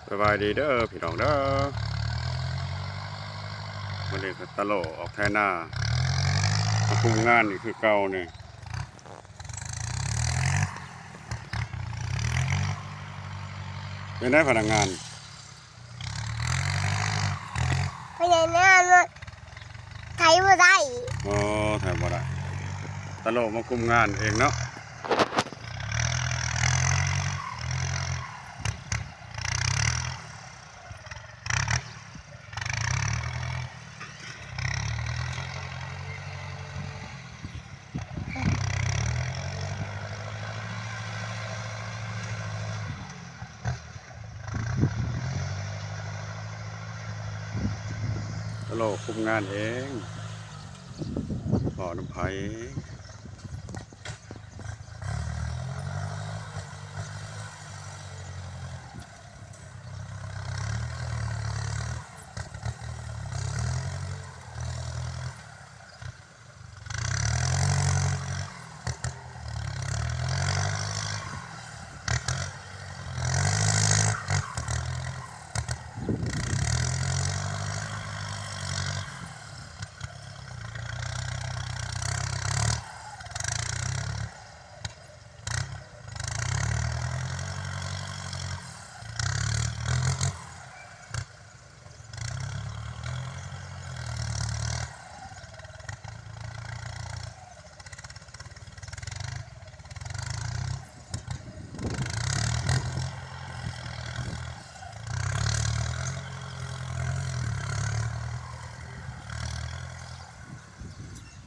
ສະບາຍດີເດີພີ່ນ້ອງເດີ ມື້ນີ້ກໍຕະໂຫຼອອກໄຖນາ ມາຄຸມງານອີກຄືເກົ່ານີ້. ເປັນໃດພະນັກງານ? ພະນັກງານໄຖບໍ່ໄດ້. ອໍ ໄຖບໍ່ໄດ້. ຕະໂຫຼມາຄຸມງານເອງເນາະ. ຕະໂຫຼຄຸມງານເອງ ເວົ້ານຳໃຜ?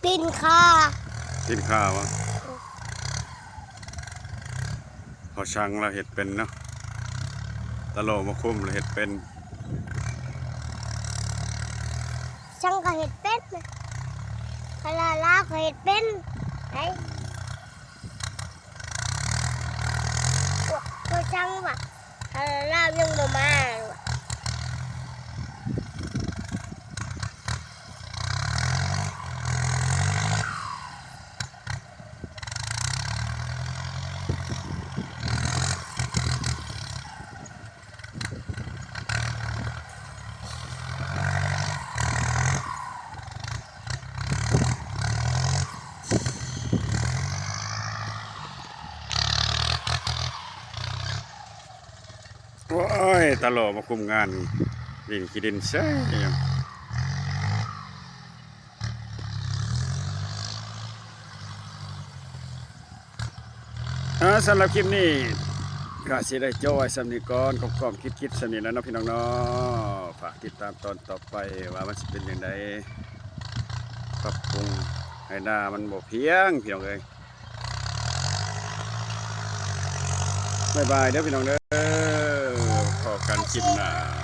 ປີ້ນຂ້າ ປີ້ນຂ້າວະ? ພໍຊ່າງລາວເຮັດເປັນເນາະ ຕະໂຫຼມາຄຸມລາວເຮັດເປັນ. ຊ່າງກໍເຮັດເປັນ ພາລາລາວກໍເຮັດເປັນໄດ໋. ພວກ ພວກຊ່າງວ່າ ພາລາລາວຍັງບໍ່ມາ. ໂອ້ຍ ຕະຫຼໍ່ມາຄຸມງານ ຫຼິ້ນຂີ້ດິນເສີຍ. ອ່າ ສຳລັບຄລິບນີ້ກໍຊິໄດ້ຈົບໄວ້ສ່ຳນີ້ກ່ອນ ກອມໆຄິດໆສ່ຳນີ້ແຫຼະເນາະ ພີ່ນ້ອງເນາະ. ຝາກຕິດຕາມຕອນຕໍ່ໄປວ່າມັນຊິເປັນຈັ່ງໃດ ປັບປຸງໃຫ້ນາມັນບໍ່ພຽງ ພີ່ນ້ອງເອີຍ. ບາຍບາຍເດີພີ່ນ້ອງເດີ ພໍ້ກັນຄລິບໜ້າ.